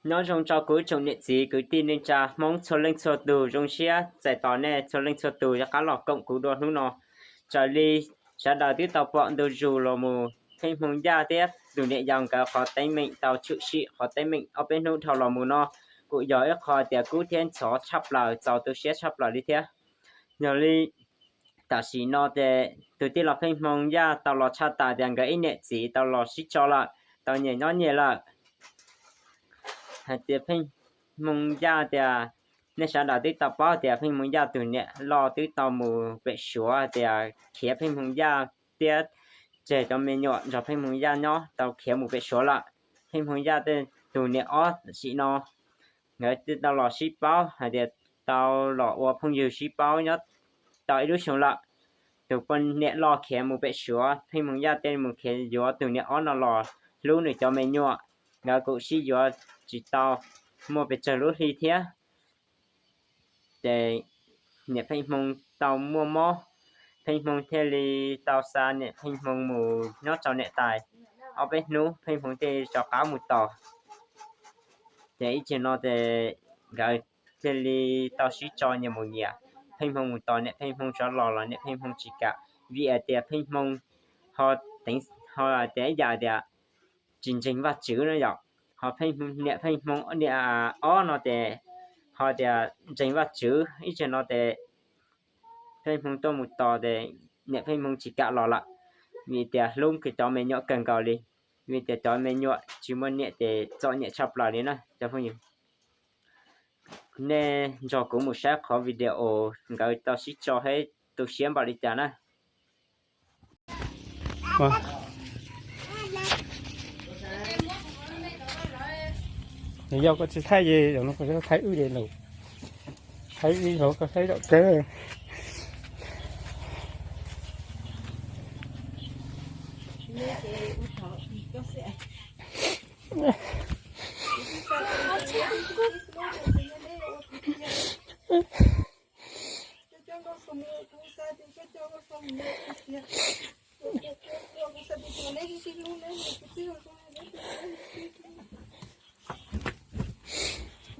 Nyob zoo rau kuv tsoom niam txiv kwv tij neej tsa Hmoob txhua leej txhua tus, zoo siab txais tos nej txhua leej txhua tus rov qab los koom kuv dua hnub no. Raws li sawv daws twb tau pom ntu zus los mus, Pheej Hmoo Yaj thiab tus niam yau nkawd qhov teeb meem tau tshwm sim qhov teeb meem ob peb hnub dhau los mus no, kuj yog ib qho tias kub thiab ntxhov tshaj plaws, txaus tu siab tshaj plaws li thiab. Yog li tam sim no ces tus tij laug Pheej Hmoo Yaj tau los tshaj tawm tias nkawd ib niam txiv tau los sib tso lawm, tau nyias nyob nyias lawm. Hais tias Pheej Hmoo Yaj tias, nej sawv daws twb tau paub tias Pheej Hmoo Yaj tus niam loj twb tau mus pem Suav tias khiav Pheej Hmoo Yaj thiab tseg cov me nyuam nrog Pheej Hmoo Yaj nyob tau khiav mus pem Suav lawm. Pheej Hmoo Yaj tej tus niam ob tam sim no nkawd twb tau los sib paub hais tias tau los ua phooj ywg sib paub nyob tau ib lub xyoo lawm. Tus poj niam loj khiav mus pem Suav, Pheej Hmoo Yaj thiaj mus khiav yuav tus niam ob no los hlub nws cov me nyuam. Nkawd kuj sib yuav tsis tau muaj pes tsawg lub hli thiab. Ces niam Pheej Hmoo tau muaj mob, Pheej Hmoo thiaj li tau xa niam Pheej Hmoo mus nyob rau niam tais ob peb hnub, Pheej Hmoo thiaj li rov qab mus tos. Ces ib tsam no ces nkawd thiaj li tau sib tso nyias mus nyias. Pheej Hmoo mus tos niam Pheej Hmoo rov los los niam Pheej Hmoo tsis kam, vim hais tias Pheej Hmoo ho teev, ho hais tias ib yam tias tsis ntseeg Vajtswv na yom. Ho Pheej, niam Pheej Hmoo niam ob no ces ho tias ntseeg Vajtswv, ib tsam no ces Pheej Hmoo tuaj mus tos ces niam Pheej Hmoo tsis kam los lawm, vim tias hlub cov me nyuam kawg nkaus li, vim tias cov me nyuam tsis muaj niam ces txom nyem tshaj plaws li na cov phooj ywg. Nej nrog kuv mus saib qhov video nkawd tau sib tso thiab tu siab npaum li cas na. Nws yog koj tsis thaij ces zaum no koj thaij wb ces lawm. Thaib ib zaug koj saib zaum kawg.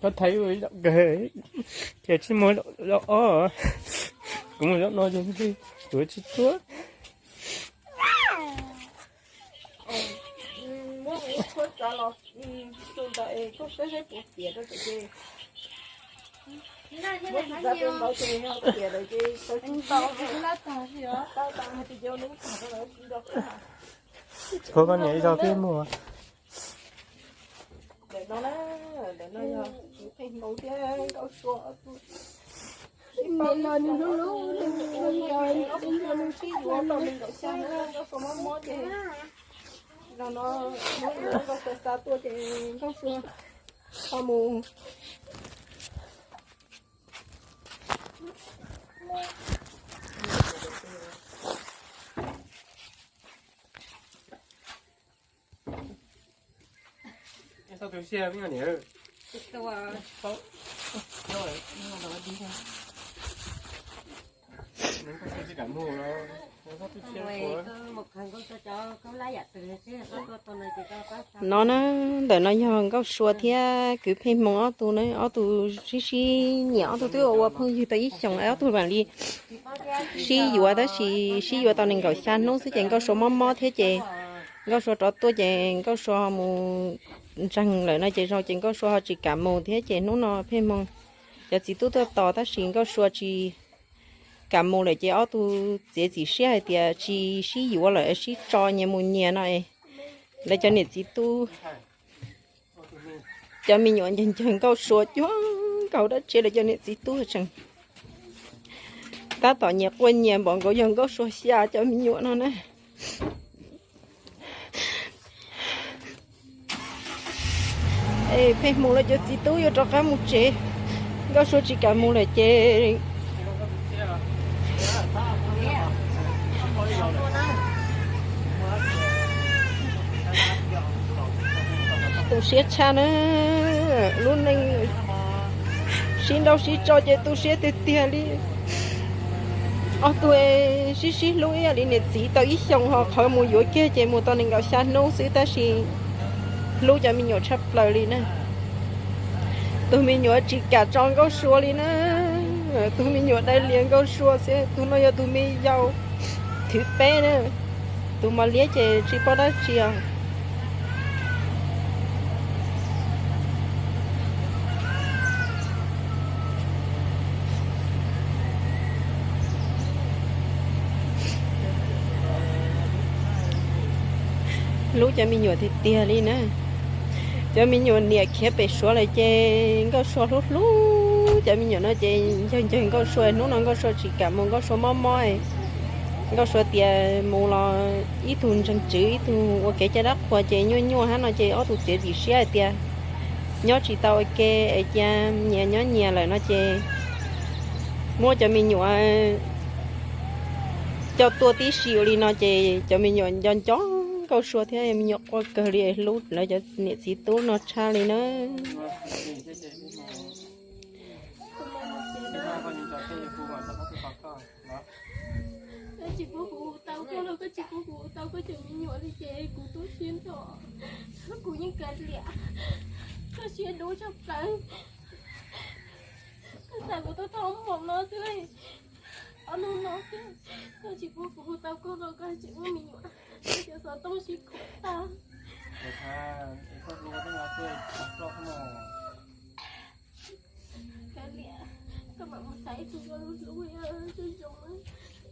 Koj thaij ib zaum kawg, ces tsis muaj zaum ob, kuv mus zaum no ces kuv tsis tuaj. Tshuav koj niam ib zaug twb muaj. Ntawm no na, ntawm no yog Pheej Hmoo thiab Nkauj Sua ob tug. Sib paub los nws hlub hlub nws, nws sib yuav tau nees nkaum xya hnub, Nkauj Sua mob mob ces zaum no hnub Nkauj Sua xa tuaj ces Nkauj Sua ho mus. No na, ntawm no yog Nkauj Sua thiab kwv Pheej Hmoo ob tug na, ob tug sib sib nyiam, ob tug twb ua phooj ywg tau ib xyoos, ob tug mam li sib yuav, tab sis sib yuav tau nees nkaum xya hnub xwb ces Nkauj Sua mob mob thiab ces Nkauj Sua rov tuaj ces Nkauj Sua mus ntseeg lawm no ces zaum ces Nkauj Sua ho tsis kam mus thiab ces hnub no Pheej Hmoo cov txiv tub tuaj tos tab sis Nkauj Sua tsis kam mus lawm ces ob tug txiav txim siab hais tias tsis sib yuav lawm, sib tso nyias mus nyias no. Lawv cov niam txiv tub, cov me nyuam ncawg ncawg Nkauj Sua cuag nkaus dab tsi, lawv cov niam txiv tub tseem tab tom nyias quaj nyias npaum nkaus yog Nkauj Sua xya cov me nyuam no na. Pheej Hmoo lawv cov txiv tub yuav rov qab mus tsev, Nkauj Sua tsis kam mus lawm ces tu siab tshaj na. Lub neej sib nrauj sib tso ces tu siab tiag tiag li. Ob tug sib sib hlub ib yam li niam txiv tau ib xyoos ho qhov mus yuav kiag ces mus tau nees nkaum xya hnub xwb tab sis hlub cov me nyuam tshaj plaws li na. Tus me nyuam tsis kam tso Nkauj Sua li na. Tus me nyuam dai lias Nkauj Sua xwb, tus no yog tus me yau thwv peb na. Tus mos liab ces tsis paub dab tsi os. Hlub cov me nyuam tiag tiag li na. Cov me nyuam niam khiav pem Suav lawm ces Nkauj Sua hlub hlub cov me nyuam no ces ncawg ncawg Nkauj Sua, hnub no Nkauj Sua tsis kam mus, Nkauj Sua mob mob. Nkauj Sua tias mus los ib tug ntseeg tswv, ib tug ua kev cai dab qhuas ces nyuaj nyuaj hab no ces ob tug txiav txim siab hais tias nyob tsis tau ua ke es cia nyias nyob nyias lawm no ces muab cov me nyuam coj tuaj tib si ua li no ces cov me nyuam nco nco Nkauj Sua thiab, me nyuam quaj kawg li, hlub lawv cov niam txiv tub no tshaj li na. Koj tsis pub kuv hu tau koj los koj tsis pub kuv hu tau koj cov me nyuam li ces kuv tu siab nrho, kuv yeej kav liam, koj siab dub tshaj plaws. Koj xa kuv tuaj tau hmo no xwb, ob hnub no xwb, koj tsis pub kuv hu tau koj los koj tsis muaj me nyuam, koj cov xov tooj sib khuam tag. Kav liam, koj mam mus xaiv ib tug koj hlub hlub zoo zoo,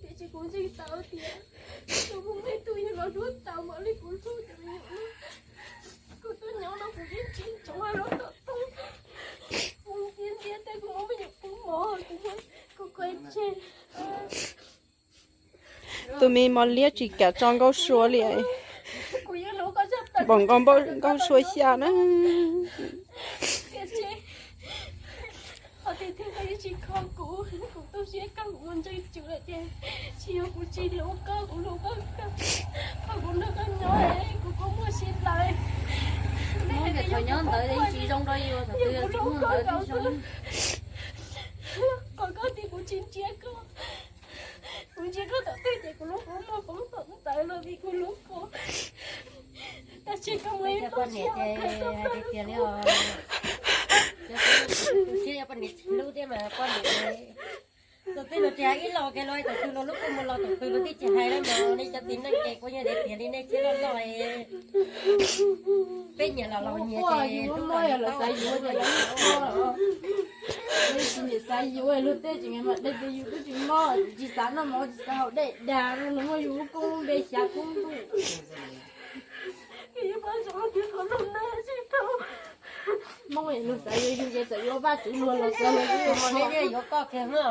tiam sis kuv ntseeg tau tias tus muaj ib tug yog los hlub tau npaum li kuv hlub cov me nyuam. Kuv tuaj nyob no kuv yeej tsis ntsoov hais lus tom tooj, kuv ntxias ntxias tias kuv muaj me nyuam kub mov, kuv muaj, kuv kov tseg. Tus me mos liab tsis kam tso Nkauj Sua li, npaum nkaus Nkauj Sua xya na. Qhov tiag tiag koj yeej tsis kho kuv, kuv tu siab koj, kuv mus ntseeg tswv lawm ces tsis yog kuv tsis hlub koj, kuv hlub koj, qhov kuv nrog koj nyob, kuv kuj muaj siab lawm. Nyob ntawd tsis zoo rau yus, thaum twg yog tsis muaj ntawd tsis zoo. Qhov koj tias kuv tsis nrhiav koj, kuv nrhiav koj tom twg ces kuv lub kua muag poob tom ntawd los vim kuv hlub koj. Tab sis koj muaj ib poj niam ces hais tiag tiag li os. Cov txiv tu siab yog poj niam tsis hlub thiab mas poj niam ces thaum twg los tsis hais ib los kiag los, thaum twg los lub kua muag los thaum twg los twb tsis hais lawm mas nej cov txiv neej ces kuv yeej hais tiag li nej siab loj loj. Peb nyiam los los nyiam ces lub los xav yuav ces lawv tsis nyiam xav yuav, luag tej tseem mas dai tias yus twb tsis mob, tsis xav noj mov tsis xav haus dej dag no, luag muab yus lub koob npe xyav koob ntuj. Hmoob luag xav yuav yus ces txawm yuav Vajtswv luag los xav los yuav koj kiag os.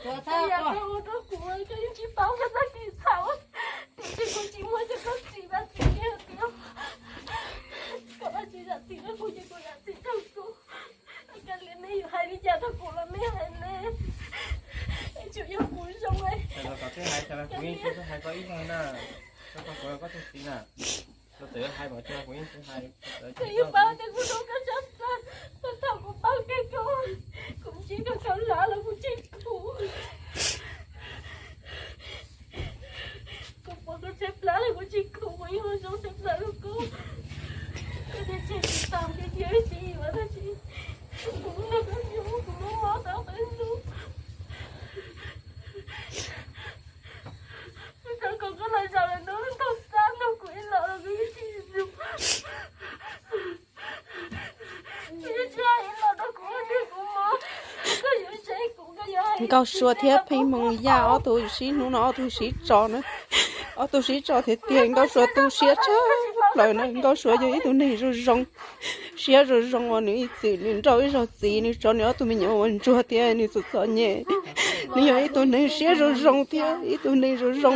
Koj ua rau kuv, koj yeej tsis paub koj tag kis txhaum, tiam sis kuv tsis muaj cov koj txiv Vajtswv tiag tiag. Koj Vajtswv zam txim rau kuv ces kuv zam txim rau koj. Kav liam nej yuav hais li cas rau kuv los nej hais ne, tsuas yog kuv zoo. Kuv yeej tsis hais koj ib leeg na, koj tsis yog koj tus txiv na, koj txawm hais mas kuv yeej tsis hais. Koj yeej paub tias kuv hlub koj tshaj plaws, thaum kuv paub tias koj, kuv ntsib koj khaub hlab los kuv tsis khuv. Kuv pom koj tshaib plab los kuv tsis khuv, kuv yeej ua zoo tshaib plab rau koj. Koj tias tseg kuv tau tiag tiag tsis yuav tab sis kuv nrog koj nyob kuv mob mob tau peb hnub. Kuv xav kom koj los zaum lawm hnub thaum xab no kuv ib los los kuv yeej tsis zoo. Kuv yeej tsis hais ib los rau kuv tias kuv mob, koj yuav saib kuv, koj yuav hais. Nkauj Sua thiab Pheej Hmoo Yaj ob tug sib hnub no ob tug sib tso na, ob tug sib tso thiab tiag. Nkauj Sua tu siab tshaj plaws na, Nkauj Sua yog ib tug neeg zoo zoo, siab zoo zoo uas nws ib txwm nws nrauj ib zaug txiv, nws tso nws ob tug me nyuam ua ntsuag thiab nws txom txom nyem. Nws yog ib tug neeg siab zoo zoo thiab ib tug neeg zoo zoo.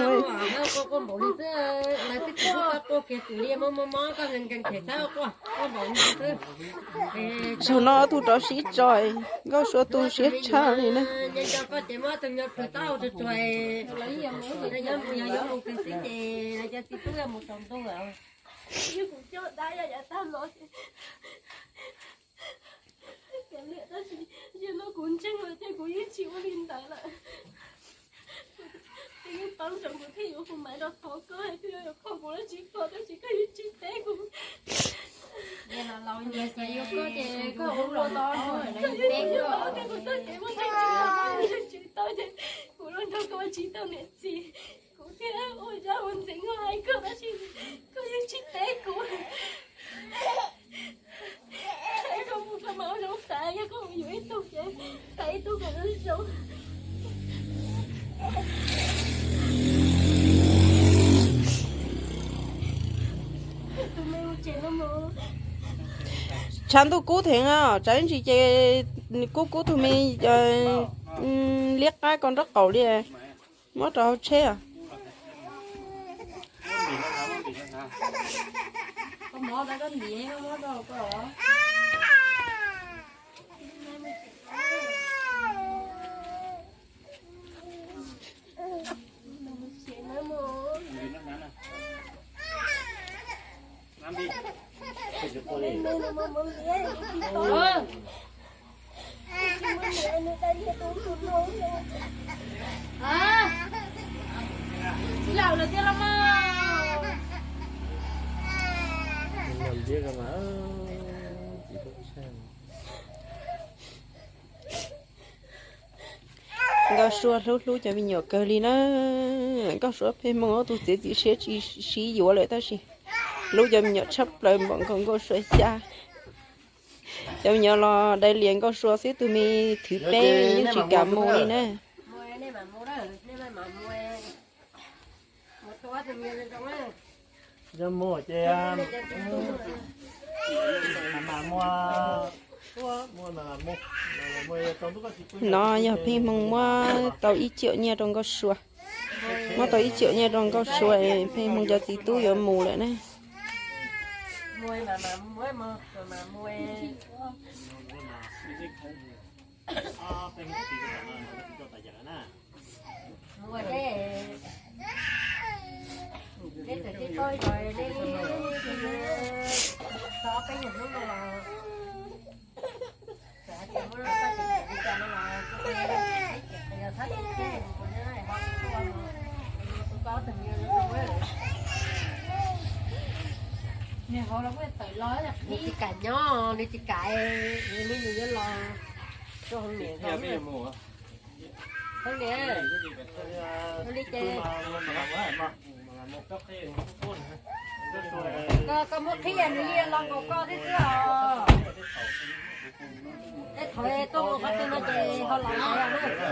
Zaum no ob tug rov sib tso, Nkauj Sua tu siab tshaj li na. Tab sis yog no kuv ntseeg lawm ces kuv yeej tsis ua li ntawd lawm. Kuv yeej paub tsoom kuv thiaj yuav hu maiv rau thov koj, twb yuav kho kuv los tsis kho, tab sis koj yeej Kuv los nrog koj ua tsis tau niam txiv, kuv thiaj ua zaj ua ntxeev koj hais koj tab sis koj yeej tsis teb kuv. Koj mus koj mam ua zoo xav, yog koj mus yuav ib tug ces xav ib tug kom zoo. Tshav ntuj kub theev, tsam ib ntsis ces kub kub tus me liab qab ko nraub qaum li. Muab rau hauv tsheb os. Tsis lawm lawm tiag los mas. Nkauj Sua hlub hlub cov me nyuam kawg li na. Nkauj Sua pheej moog ob tug txiav txim siab tsis sib yuav lawm tab sis hlub cov me nyuam tshaj plaws npaum nkaus Nkauj Sua xya. Cov me nyuam los dai lias Nkauj Sua xwb, tus me thwv peb yeej tsis kam mus li na. No yog pheej moog muab tau ib ciam nyiaj rau Nkauj Sua. Muab tau ib ciam nyiaj rau Nkauj Sua, pheej moog cov txiv tub yuav mus lawm na. Nws tsis kam nyob, nws tsis kam, nws nws yuav los rau hauv niam. Hauv niam, li ces koj muab qhib nws li los nkaus koj thiab xwb os. Tej thaum tuaj mus qhov twg no ces ho los ntawd na.